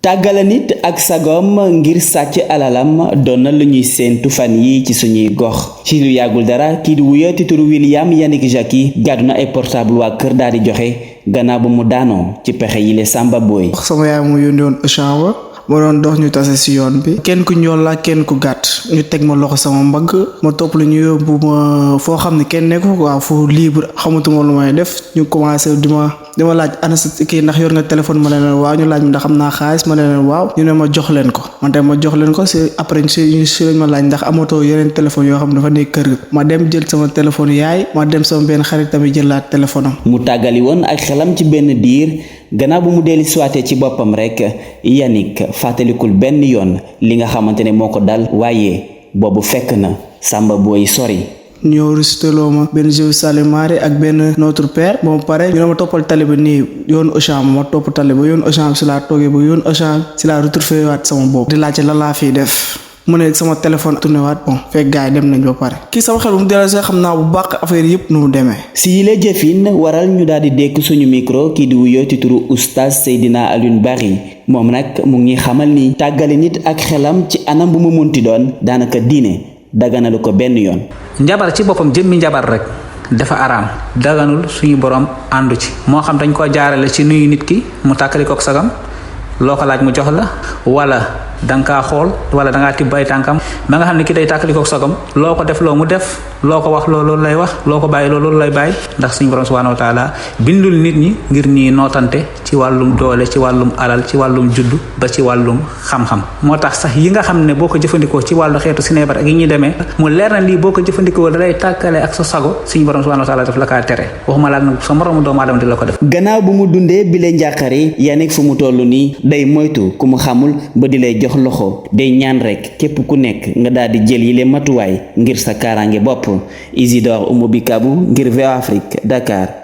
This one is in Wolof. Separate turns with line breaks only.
tàggala nit ak sagom ngir sàcc alalam doon na lu ñuy séentu fan yi ci suñuy gox ci lu yàggul dara kii di wuyoo ci turu William Yannick Jackie gàddu na ay portable waa kër daal di joxe gannaaw ba mu daanoo ci pexe yi le Samba Boy.
sama yaay mu yónni woon Auchan ma doon dox ñu tase si yoon bi kenn ku ñool la kenn ku gàtt ñu teg ma loxo sama mbagg ma topp lu ñu yóbbu ma foo xam ne kenn nekku waaw fu libre xamatuma lu may def ñu commencé di ma laaj ana sa kii ndax yor nga téléphone ma ne leen waaw ñu laaj mi ndax xam naa xaalis ma ne leen waaw ñu ne ma jox leen ko man tamit ma jox leen ko si après si lañ ma laaj ndax amatoo yeneen téléphone yoo xam ne dafa nekk kër ga ma dem jël sama téléphone yaay ma dem sama benn xarit tamit jëlaat téléphone am.
mu tàggali woon ak xelam ci benn diir gannaaw bu mu dellu siwaatee ci boppam rek Yannick fàttalikul benn yoon li nga xamante ne moo ko dal waaye boobu fekk na Samba Boy sori.
ñëw risteloo ma benn jeu salimari ak benn notre père ba ma pare ñu ne ma toppal tali ba nii yoon Auchan ma topp tali ba yoon Auchan bi si laa toogee ba yoon Auchan si laa retrouvé waat sama bopp di laajte lan laa fiy def mu ne sama téléphone tourné waat bon fekk gars yi dem nañ ba pare kii sama xel bu mu delloo see xam naa bu baax affaire yëpp nu mu demee.
si yile jëfin waral ñu daal di dékk suñu micro kii di wuyoo ci turu oustaz Seydina Alioune Bari moom nag mu ngi xamal ni tàggali nit ak xelam ci anam bu mu munti doon daanaka diine daganalu ko benn yoon.
njabar ci boppam jëmmi njabar rek dafa araam daganul suñu borom àndu ci moo xam dañ ko jaarale ci nuyu nit ki mu tàkkali kook sagam loo ko laaj mu jox la wala danga kaa xool wala dangaa tibb ay tànkam ba nga xam ne ki day tàkkali kook sagam loo ko def loo mu def loo ko wax loolu lay wax loo ko bàyyi loolu lay bàyyi ndax suñu borom subhanahu wa taala bindul nit ñi ngir ñuy nootante ci wàllum doole ci wàllum alal ci wàllum juddu ba ci wàllum xam-xam moo tax sax yi nga xam ne boo ko jëfandikoo ci wàllu xeetu sineebar ak yi ñuy demee mu leer na lii boo ko jëfandikoo da lay tàkkale ak sa sago suñu borom subhanahu wa taala daf la kaa tere waxuma la nag sa moroomu doomu aadama di la ko def.
gannaaw bu mu dundee bile njàqare Yannick fu mu toll nii day moytu ku mu xamul ba di lay jox loxo day ñaan rek képp ku nekk nga daal di jël yile matuwaay ngir sa kaaraange bopp Isidore Oumou Bikabou ngir VO Afrique Dakar.